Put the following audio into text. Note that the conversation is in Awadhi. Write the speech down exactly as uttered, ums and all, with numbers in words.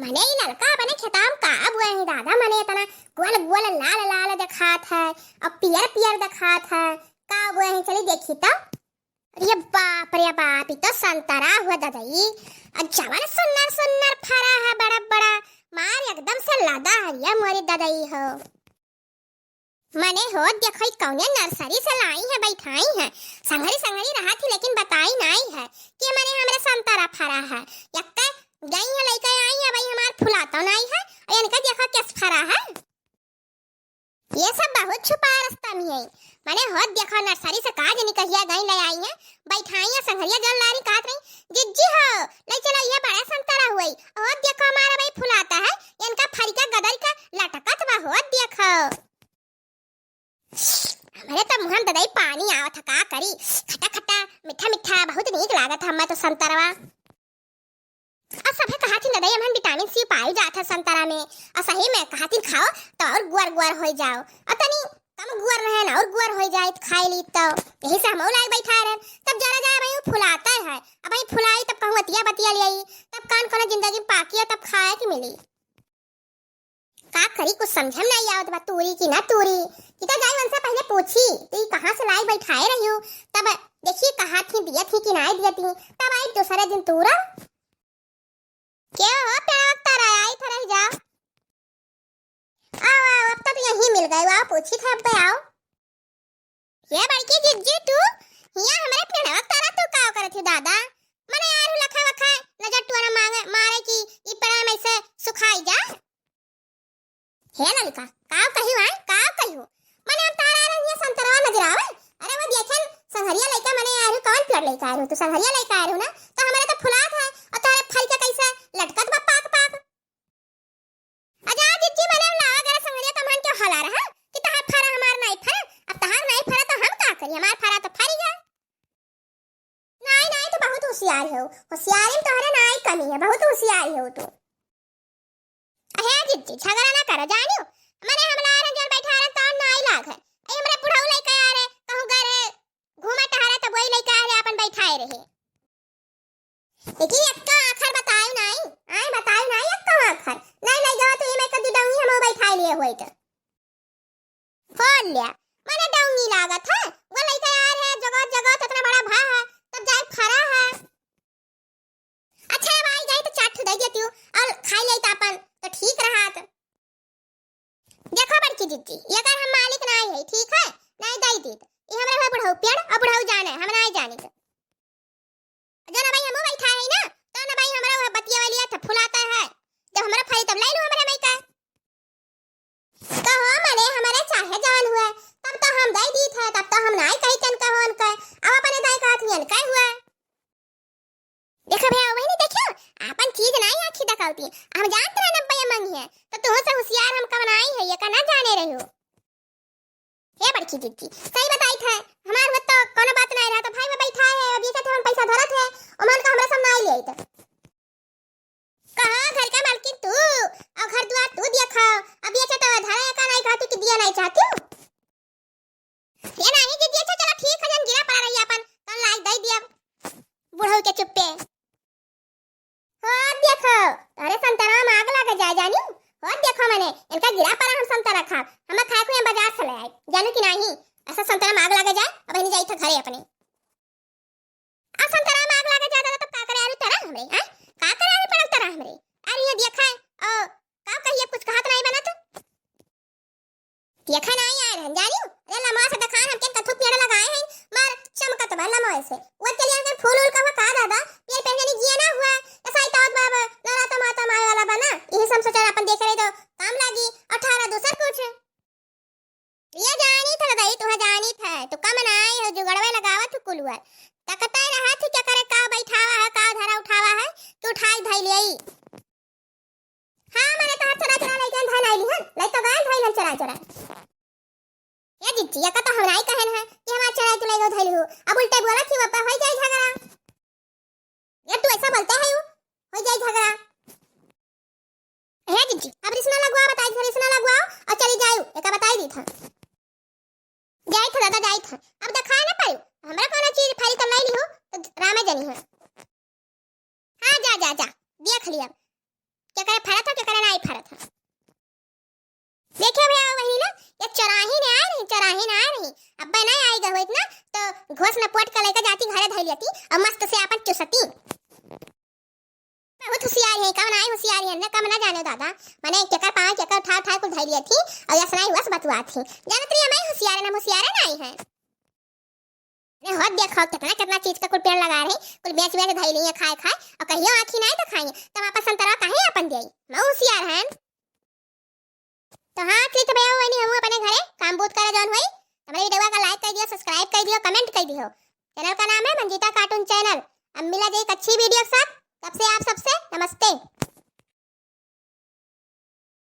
मने ई ललका अपने खेताम का बोए हैं दादा, मने इतना गोल गोल लाल लाल देखात है और पियर पियर देखात है, का बोए हैं, चली देखी तो। अरे बाप रे बाप, ई तो संतरा हुआ ददई, और जवन सुन्नर सुन्नर फरा है बड़ा बड़ा, मार एकदम से लदा है ये मोरी ददई हो। मने हो देखो, ई कौने नर्सरी से लाई है, बैठाई है। संघरी संघरी रहा थी, लेकिन बताई नाई है कि मने हमरे संतरा फरा है। यक्के गई है, लइके आई है, भाई हमार फुलातो नाई है, और इनका देखो कैस फरा है। ये सब बहुत छुपा रास्ता में है। मने हो देखो, नर्सरी से का जनी कहिया गई ले आई है, बैठाई है, संघरिया जल लारी कहत रही, "जिज्जी हो, ले चलो, ये बड़ा संतरा हुई। हो देखो, हमारा भाई फुलाता है, इनका फरिका गदर का लटकत बा, हो देखो।" हमरे तो मुँह में ददई पानी आवत है, का करी? खट्टा खट्टा, मीठा मीठा, बहुत नीक लागत है हमें तो संतरवा। और सभे कहा थी ददई, हमन विटामिन सी पाई जात है संतरा में, और सही में कहा थी खाओ तो और गुअर गुअर हो जाओ, और तनी कम गुअर रहे ना और गुअर हो जाए तो खाए ली तो। यही से हम लाग बैठा रहे, तब जरा जाए भाई फुलाता है, अब भाई फुलाई तब कहूँ बतिया बतिया ले आई, तब कान कोनो जिंदगी पाकी है तब खाए के मिली। का करी, कुछ समझ में नहीं आवत बा, तूरी की ना तूरी। कि तो जाई उनसे पहले पूछी, तो ई कहाँ से लाई बैठाए रही हो, तब देखी कहा थी दिया थी कि नहीं दिया थी, तब आई दूसरे दिन तूरा। के हो पेड़वा तारा, आई था रह जा। आओ, आओ, अब तो तू यहीं मिल गए, आओ पूछी था, अब आओ। ये बड़की जिज्जी तू, हिया हमरे पेड़वा तारा तू का करत ही दादा? मने यार लखा वखा नजर टुअरा मांगे, मारे की ई पेड़वा में से सुखाई जा। हे ललका, काव कहियो, आय? काव कहियो? मने हम तारा रहिया संतरवा नजर आवे? अरे वो देखे न, संघरिया लइका मने आरू, कौन पेड़ लइका आरू? तू संघरिया लइका आरू ना, तो हमरे तो फुलात है, और तोहरे फल के कैसे लटकत बा पाक पाक। अजा जिज्जी मने लावा गरा संघरिया तमहन के हला रहा, कि तहार फरा हमार नाई फरा, अब तहार नाई फरा तो हम का करी, हमार फरा तो फरी गया। नाई, नाई, तू बहुत होशियार हो। होशियारी में तोहरे नाई कमी है, बहुत होशियार हो तू। अहे जिज्जी, झगड़ा ना करो, जानियो। मने हम लाए रहन जौन बैठा रहन तौन नाई लाग है। ए, हमरे बुढ़ऊ लइका आ रहे, कहूँ गए रहे, घूमा टहरा तब वही लइका आ रहे, अपन बैठाए रहे। लेकिन एक्का आखर बतायो नाई, आए बतायो नाई एक्का आखर। नाई लइ गवा तो ये मैं कद्दू डाउंगी हम बैठाए लिए हुए तो। हो ल्या, मने डौंगी लागत है, वो लइका यार है, जगत जगत इतना बड़ा भा है, तब जाए फरा है। अच्छा, अब आई जाई तो चार ठो दे देती हूँ, और खाई लेई तो अपन, तो ठीक रहत। देखो बड़की जिज्जी, ये अगर हम मालिक ना है, ठीक है, नहीं दे दी तो ये हमारे हुआ बुढ़ऊ पेड़ और बुढ़ऊ जाने, हम नहीं जानी तो। जो ना भाई हमू बैठा है ना, तो ना भाई हमारा वह बतिया वाली था फुलाता है, जब हमारा फरी तब ले लूँ हमारे मई का। कहो मने हमरे चाहे जवन हुए, तब तो हम दे दीत है, तब तो हम नाई कही तन कहो उनके, अब अपने दाई कहत नियन कहे हुए। देखो भैया, वही नहीं देखियो, आपन चीज नाई आँखी दकावती, हम जानत रहे नब्बे मंगी है, तो तुह से होशियार हम कवन आई है, ये का ना जाने रही हो। हे बड़की जिज्जी, सही बताई थे, हमार हुआ तो कोनो बात नाई रहा, तो भाई में बैठा है, अब ये कहते हम पैसा धरत है, ओमन का हमरा सब नाई ले आई तो। कहाँ घर का मालकिन तू, और घर द्वार तू दिया खाओ, अब ये चाहता है धरा का नहीं खाती कि दिया नहीं चाहती हूँ। ये नहीं कि दिया, अच्छा चलो ठीक है, जन गिरा पड़ा रही अपन, कल लाई दे दिया बुढ़ऊ के चुप्पे। हो देखो, अरे संतरा में आग लग जाए जानी, हो देखो मने, इनका गिरा पड़ा हम संतरा खा, हम खाए को बाजार से ले आए, जानू कि नहीं, ऐसा संतरा में आग लग जाए, अब नहीं जाई था घरे अपने। आ संतरा में आग लागे जाता तो का करे आरू तारा हमरे, हैं? का करे आरू पड़ल तारा हमरे? अरे ये देखा है, ओ, का कहिए कुछ कहत नहीं बना तू? देखा नहीं आए रहन, जानियो? अरे लमवा से देखान हमके कथू पेड़ लगाए हैं, मार चमकत बा लमवा से। वो चलिए अगर फूल उल का हुआ का दादा, पेड़ पहले नहीं जिया ना हुआ, ऐसा ही तो बाबा, नवराता माता माए वाला बना, यही सब सोचा अपन देखे रही तो काम लागी, अठारह दूसर कुछ। ये जानी था दाई, तुहा जानी था, तू कम ना आई हो, जुगड़वे लगावत हो कुलवर। तकते रहा थी क्या करे, का बैठावा है, का धरा उठावा है, कि उठाई धई ले आई। हाँ, मने तो हाथ चला चला ले गए, धन आई लिहन, ले तो गए धई लन चला चला। ये जिज्जी, ये का तो हम नाई कहन है कि हमार चला तू ले गो धई लिहू। अब उल्टे बोला थी, वब्बा होई जाए झगड़ा। ये तू ऐसा बोलते है यू, हो जाए झगड़ा। हे जिज्जी, अब रिसना लगवाओ, बताई थे, रिसना लगवाओ और चली जाओ, एका बताई दी था। जाई था दादा, जाई था। अब दिखाए ना पायू, हमरा कोनो चीज फरी तो ले ली हो, तो रामे जनी हो। हाँ, जा, जा, जा, देख लिया। क्या करे, फरा उसने पोट का लेकर जाती घरे धई लेती और मस्त से आपन चुसती। बहुत होशियार है, कम नाई होशियार है ना, कम ना जाने दादा। मने केकर पाँव केकर उठा उठा कुल धई लेती और यस नाई वस बतुआती। जानत रही हमें होशियार है ना, होशियार है नाई है। अरे हो देखो, कितना कितना चीज का कुल पेड़ लगा रहे, कुल बेच बेच धई लिए खाए खाए, और कहियो आँखी नाई तो खाइए, तब आपन संतरा काहे आपन दिए? मऊ होशियार है। तो हाँ, चलित भैया बहिनी, हमहू अपने घरे काम बूत करे जौन होई। हमारे वीडियो का like कर दियो, subscribe कर दियो, comment कर दियो। Channel का नाम है मंजीता cartoon channel। अब मिला जाए एक अच्छी वीडियो के साथ, तब से आप सबसे नमस्ते।